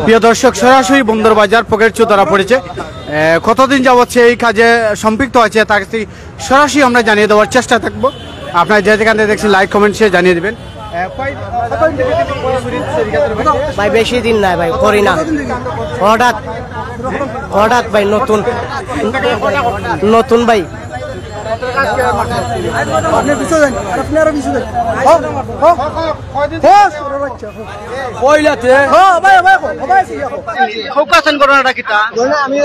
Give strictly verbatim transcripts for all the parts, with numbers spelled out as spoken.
প্রিয় দর্শক, সরাসরি বন্দর বাজার পকেট চুর ধরা পড়েছে। এ, কতদিন যাবত সে এই কাজে সম্পৃক্ত আছে, তার কাছ থেকে সরাসরি আমরা জানিয়ে দেওয়ার চেষ্টা থাকবো। আপনারা যে যেখান থেকে দেখছেন, লাইক কমেন্ট শেয়ার জানিয়ে দিবেন। এ, কয়- কতদিন থেকে তুমি এই চুরি, চুরি কাজ করো? ভাই, বেশি দিন নাই ভাই, করি না। হঠাৎ, হঠাৎ ভাই, নতুন, নতুন ভাই। আপনি পিছু দেন, আপনি আরো পিছু দেন। হো, হো, হো, সরো বাচ্চা, হো। কইলাতে? হো, ভাই, ভাই, হো, ভাই, হো। খোকা সেন করোনাটা কিতা? বলে, আমি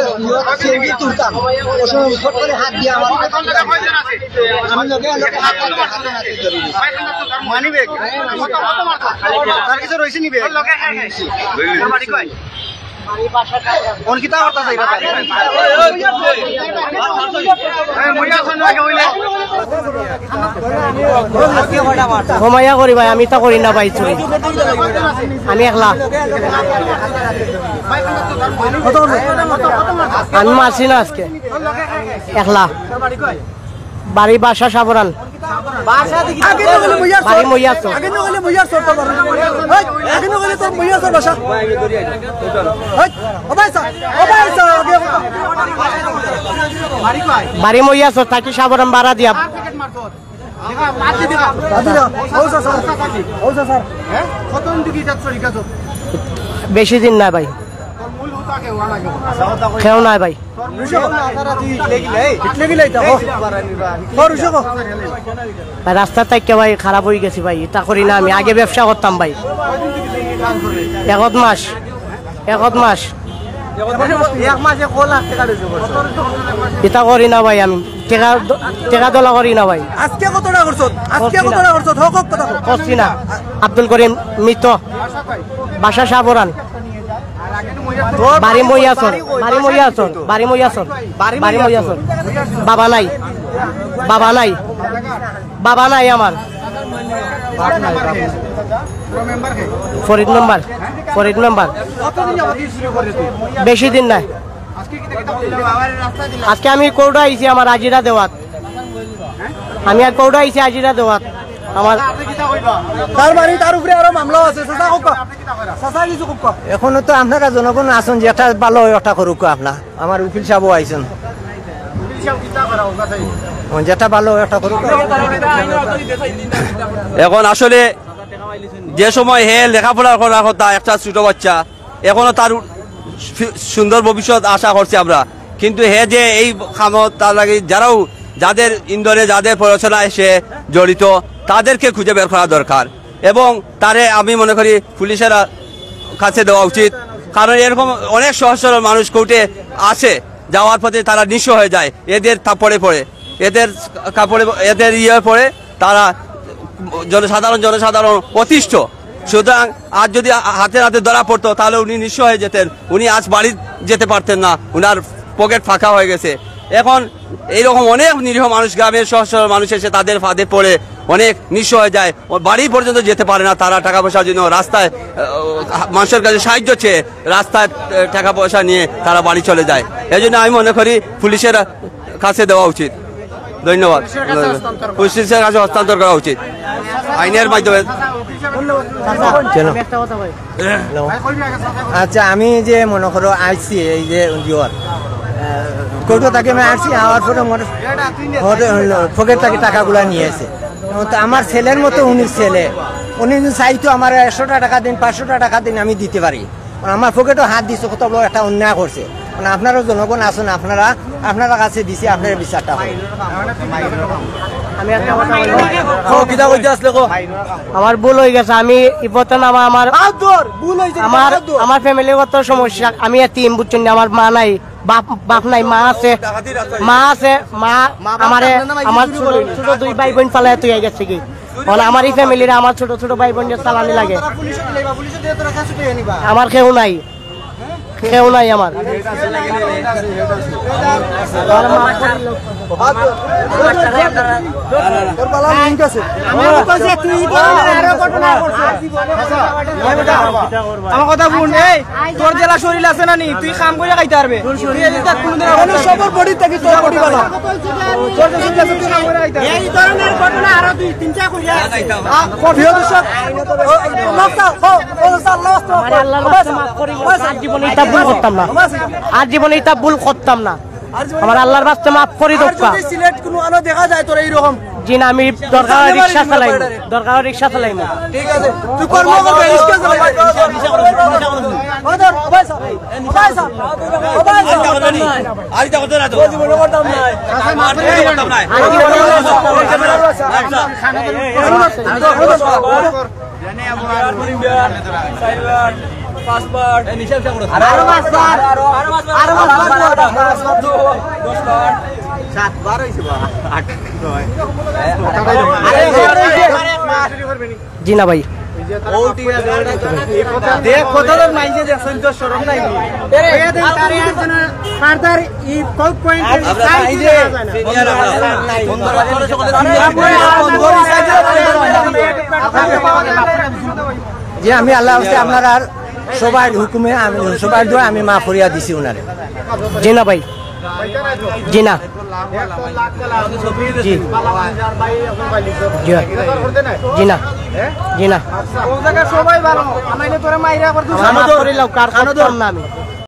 সিএনজি তুলতাম। ওই সময় ফট করে হাত দিয়ে আমার, আমি লগে লগে হাত দিয়ে মানি ব্যাগ। তার কিছু রইছে নি ব্যাগ? তোর বাড়ি কই? কোন কিতা করতা চাইরা? এই, মুই এখন আগে হইলে। ক্ষমাইয়া করি ভাই, আমি তা করি না ভাই চুরি। আমি একলা। আমি মারছি না আজকে। একলা। বাড়ি বাসা সাবরান। আগে না গেলে মইয়ার বাড়ি সর। মইয়ার সর। আগে না গেলে মইয়ার সর তো বাড়ি। এই, আগে না গেলে তোর মইয়ার সর বাসা। এই, ও ভাই স্যার, ও ভাই স্যার, আগে। বাড়ি মইয়ার সর, থাকি সাবরান ভাড়া দিয়া। আদি না, ও স্যার, স্যার। ও স্যার, স্যার। বেশি দিন না ভাই। কেউ নাই ভাই। রুশো কো। ইটলে গিলে ইটা কো। ও রুশো কো। ভাই, রাস্তা থাকি ভাই খারাপ অই গেছি ভাই, ইতা করি না আমি, আগে ব্যবসা করতাম ভাই। একত মাস, একত মাস। এক মাসে ক লাখ টেকা রইছে? ইতা করি না ভাই আমি, টেকা দ-, টেকা দলা করি না ভাই। আজকে কত টেকা করছত? আজকে করছি কত না। টেকা করছত? হক হক কথা কও। করছি না। আব্দুল করিম মৃত, বাসা সাবরান। বাড়ি মইয়াসর, বাড়ি মইয়াসর, বাড়ি মইয়াসর, বাড়ি মইয়াসর। বাবা নাই, বাবা নাই, বাবা নাই আমার। ফরিদ মেম্বার, ফরিদ মেম্বার। বেশি দিন নাই। আজকে আমি কোর্টে আইছি আমার হাজিরা দেওয়াত। আমি আর কোর্টে আইছি হাজিরা দেওয়াত। আমার তার মানে তার উপরে আরো মামলা আছে। চাচা কউক্কা। চাচা কিছু কউক্কা। এখনো তো আপনারা জনগণ আছেন, যেটা ভালো হয় ওটা করুক আপনারা। আমার উকিল সাহেবও আইছেন। ও, যেটা ভালো হয় ওটা করুক। এখন আসলে যে সময় হে লেখাপড়া করার কথা, একটা ছোট বাচ্চা, এখনো তার ফি-, সুন্দর ভবিষ্যৎ আশা করছি আমরা, কিন্তু হে যে এই কামত, তার লাগি যারাও, যাদের ইন্ধনে, যাদের প্ররোচনায় সে জড়িত, তাদেরকে খুঁজে বের করা দরকার। এবং তারে আমি মনে করি পুলিশের কাছে দেওয়া উচিত, কারণ এরকম অনেক সহজ সরল মানুষ কোর্টে আসে, যাওয়ার পথে তারা নিঃস্ব হয়ে যায় এদের থাপ্পড়ে পড়ে, এদের কাপড়ে, এদের ইয়ে পড়ে, তারা জনসাধারণ, জনসাধারণ অতিষ্ঠ। সুতরাং আজ যদি হাতে নাতে ধরা পড়তো, তাহলে উনি নিঃস্ব হয়ে যেতেন, উনি আজ বাড়ি যেতে পারতেন না, উনার পকেট ফাঁকা হয়ে গেছে। এখন এইরকম অনেক নিরীহ মানুষ, গ্রামের সহজ সরল মানুষ এসে তাদের ফাঁদে পড়ে অনেক নিঃস্ব হয়ে যায়, ও বাড়ি পর্যন্ত যেতে পারে না। তারা টাকা পয়সার জন্য রাস্তায়, আহ, মানুষের কাছে সাহায্য চেয়ে রাস্তায়, আহ, টাকা পয়সা নিয়ে তারা বাড়ি চলে যায়। এই জন্য আমি মনে করি পুলিশের কাছে দেওয়া উচিত। ধন্যবাদ। পুলিশের কাছে হস্তান্তর করা উচিত। আইনের মাধ্যমে। চলো। হ্যালো। আচ্ছা, আমি যে মনে করো আইছি এই যে ইয়র, আহ, কোর্ট থাকি আমি আইছি, আওয়ার পরে মোর পকেট থাকি টাকাগুলা নিয়া আছে। তো আমার ছেলের মতো উনি ছেলে, উনি যদি চাইতো আমার একশোটা টাকা দিন, পাঁচশোটা টাকা দিন, আমি দিতে পারি। মানে আমার পকেটো হাত দিছে, কত বড় একটা অন্যায় করছে। মানে আপনারা জনগণ আছেন, আপনারা, আপনারা কাছে দিছি, আপনারা বিচারটা করুন। আমি একটা কথা বলি। কও, কিতা কইতে আসলে কও। আমার ভুল হয়ে গেছে, আমি ইবতন আমার, আমার, হাত ধর, ভুল হয়েছে, আমার, হাত ধর। আমার ফ্যামিলিগত সমস্যা, আমি এতিম, বুঝছেন না, আমার মা নাই, বাপ, বাপ নাই, মা আছে, মা আছে, মা মা বাপ আমারে, থাকলে না, ভাই, আমার চুরি ছোট, করে। ছোট দুই ভাই বোন ফালায় তুই গেছে কি? মানে আমার এই ফ্যামিলির আমার ছোট ছোট ভাই বোনদের চালানি লাগে। তারা পুলিশে দিলে বা পুলিশে দিয়ে তোরা কাছে তুই আনিবা। আমার কেউ নাই, কেউ নাই আমার। আমার মাফ করি লও। তোর বালা লিংক আছে। আমার কথা হচ্ছে তুই তো আরো ঘটনা করছিস। আমার কথা হুন, এই তোর যেলা শরীর আছে না নি, তুই কাম করিয়া খাইতে পারবে। তুই এই যে দেখ, কোনোদিন আমার সবর বডি থাকি তোর বডি বালা। তোর যে শরীর আছে, তুই কাম করিয়া খাইতে পারবে। এই ধরনের ঘটনা আরো দুই তিনটা করিয়া আছে। আ, প্রিয় দর্শক, ও, ও, মাফ চাও, ও, ও, আল্লাহ মাফ করে। আমার আল্লাহর কাছে মাফ করি, আর জীবনে ইতা ভুল করতাম না। আর জীবনে ইতা ভুল করতাম না। আমার আল্লাহর কাছে মাফ করি আর দেউক্কা। যদি সিলেট কোনো আনো দেখা যায় তোর এইরকম, জি না, আমি দরকার হয় রিক্সা চালাইমু, দরকার হয় রিক্সা চালাইমু। ঠিক আছে, তুই কর্ম করবে, রিক্সা চালাইবে। ও ধর, ও ভাই সাহেব, ও ভাই সাহেব, ও ভাই সাহেব। আর ইতা করতে না তো। ও জীবনে করতাম না। আর জীবনে করতাম না। আচ্ছা। আরো পাঁচবার। আরো পাঁচবার। আরো পাঁচবার। সাত বার হইছে বা। আট, নয়। জি না ভাই। দেখ, কত জন মাইনষে দেখছইন, তো শরম নাই নি? ফার্দার ই কোড পয়েন্ট আমরা সাইজ মাইনষে দেখা যায় না। যে আমি আল্লাহ হচ্ছে আপনার আর সবার হুকুমে, আমি সবার দোয়া আমি মাফ করিয়া দিছি ওনারে। জি না ভাই, জি না। জি। জি। জি না। জি না। ও জায়গা সবাই ভালো। আমি তোরা মাইরা আবার দুশো মাফ করি লাও, কার করতাম না আমি।